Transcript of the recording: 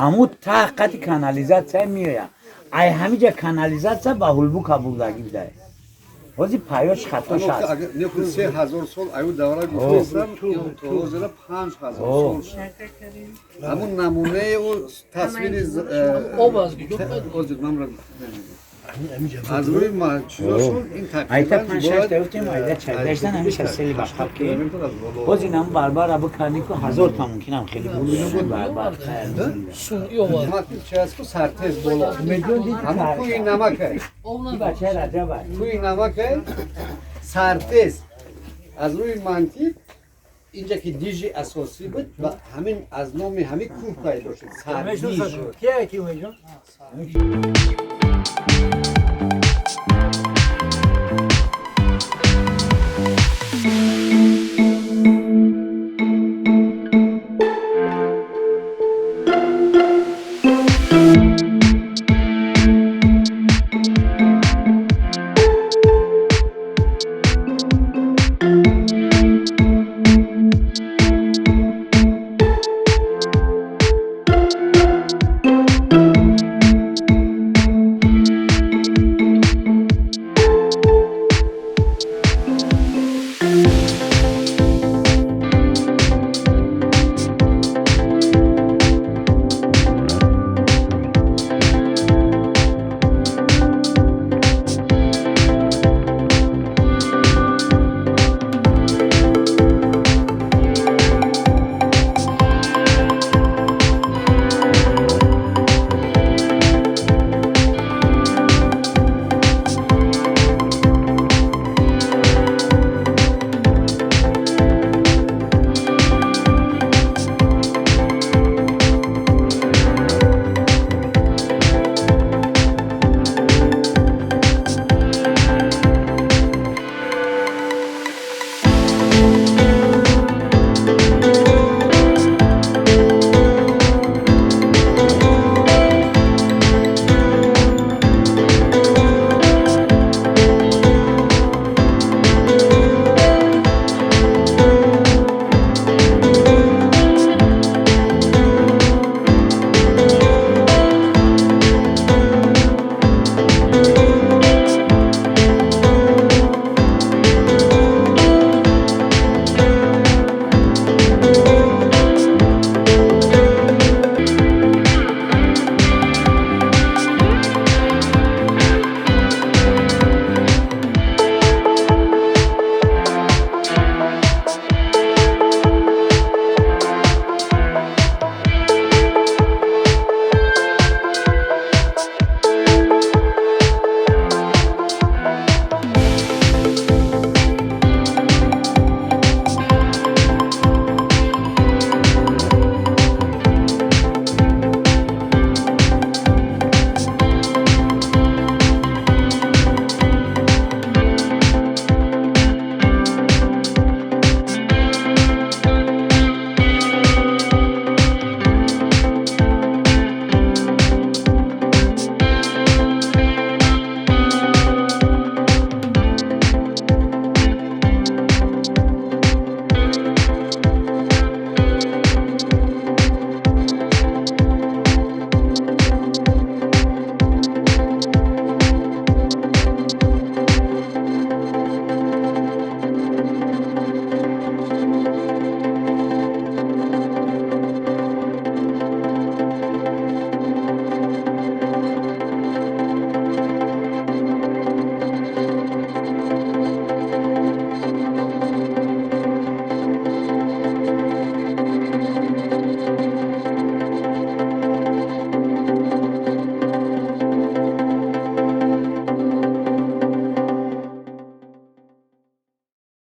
Аму таҳқати канализатсия меояд. Ай ҳамиҷа канализатсия ба Ҳулбука бурдагӣ будай. Ҳозир паёш хатош аст. 3000 сол аю давра гуфтам, то ҳозира 5000 сол шуд. Ҳамун намунаи ӯ тасвири об аз ҳозир манра аз рӯи чизошон ин Айта тақрибан панҷ шаш та гуфтем, айда чайдаштан ҳамеша сели бақаб ки ҳозир нам барбара бикардем, ку 1000 та мумкинам хеле буд барбар. Сунъӣ овард. Чи аст ку сартез боло. Ҳамун кӯи намакай. Бача Раҷаб аст. Кӯи намакай сартез аз рӯи мантиқ инҷа ки дижи асосӣ буд ва ҳамин аз номи ҳамин кӯҳ пайдо шуд. Сардиж. Кия ки умеҷон?